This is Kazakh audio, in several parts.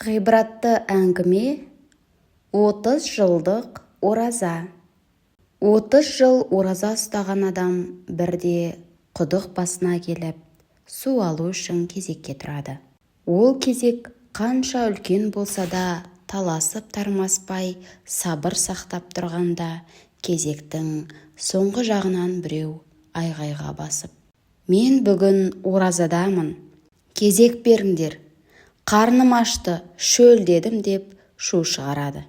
Ғибратты әңгіме: 30 жылдық ораза. 30 жыл ораза ұстаған адам бірде құдық басына келіп, су алу үшін кезекке тұрады. Ол кезек қанша үлкен болса да, таласып-тармаспай сабыр сақтап тұрғанда, кезектің соңғы жағынан біреу айғайға басып: «Мен бүгін оразадамын, кезек беріңдер, қарным ашты, шөлдедім», – деп шу шығарады.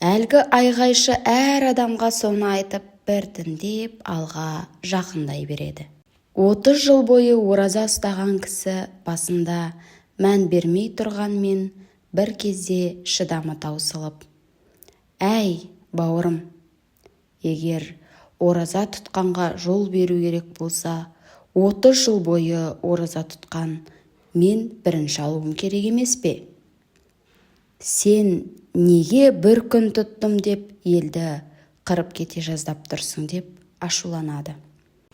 Әлгі айғайшы әр адамға соны айтып, біртіндеп алға жақындай береді. 30 жыл бойы ораза ұстаған кісі басында мән бермей тұрғанмен, бір кезде шыдамы таусылып: «Әй, бауырым, егер ораза тұтқанға жол беру керек болса, 30 жыл бойы ораза тұтқан мен бірінші алуым керек емес пе? Сен неге бір күн тұттым деп елді қырып кете жаздап тұрсың?» – деп ашуланады.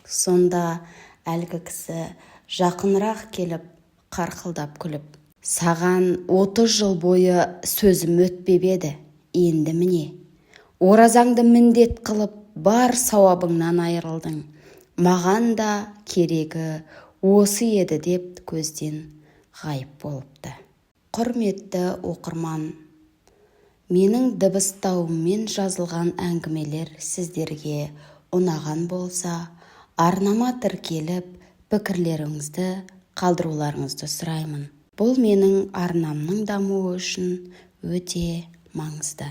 Сонда әлгі кісі жақынырақ келіп, қарқылдап күліп: «Саған 30 жыл бойы сөзім өтпеп еді, енді міне, оразаңды міндет қылып, бар сауабыңнан айырылдың. Маған да керегі осы еді», – деп көзден ғайып болыпты. Құрметті оқырман, менің дыбыстауыммен жазылған әңгімелер сіздерге ұнаған болса, арнама тіркеліп, пікірлеріңізді қалдыруларыңызды сұраймын. Бұл менің арнамның дамуы үшін өте маңызды.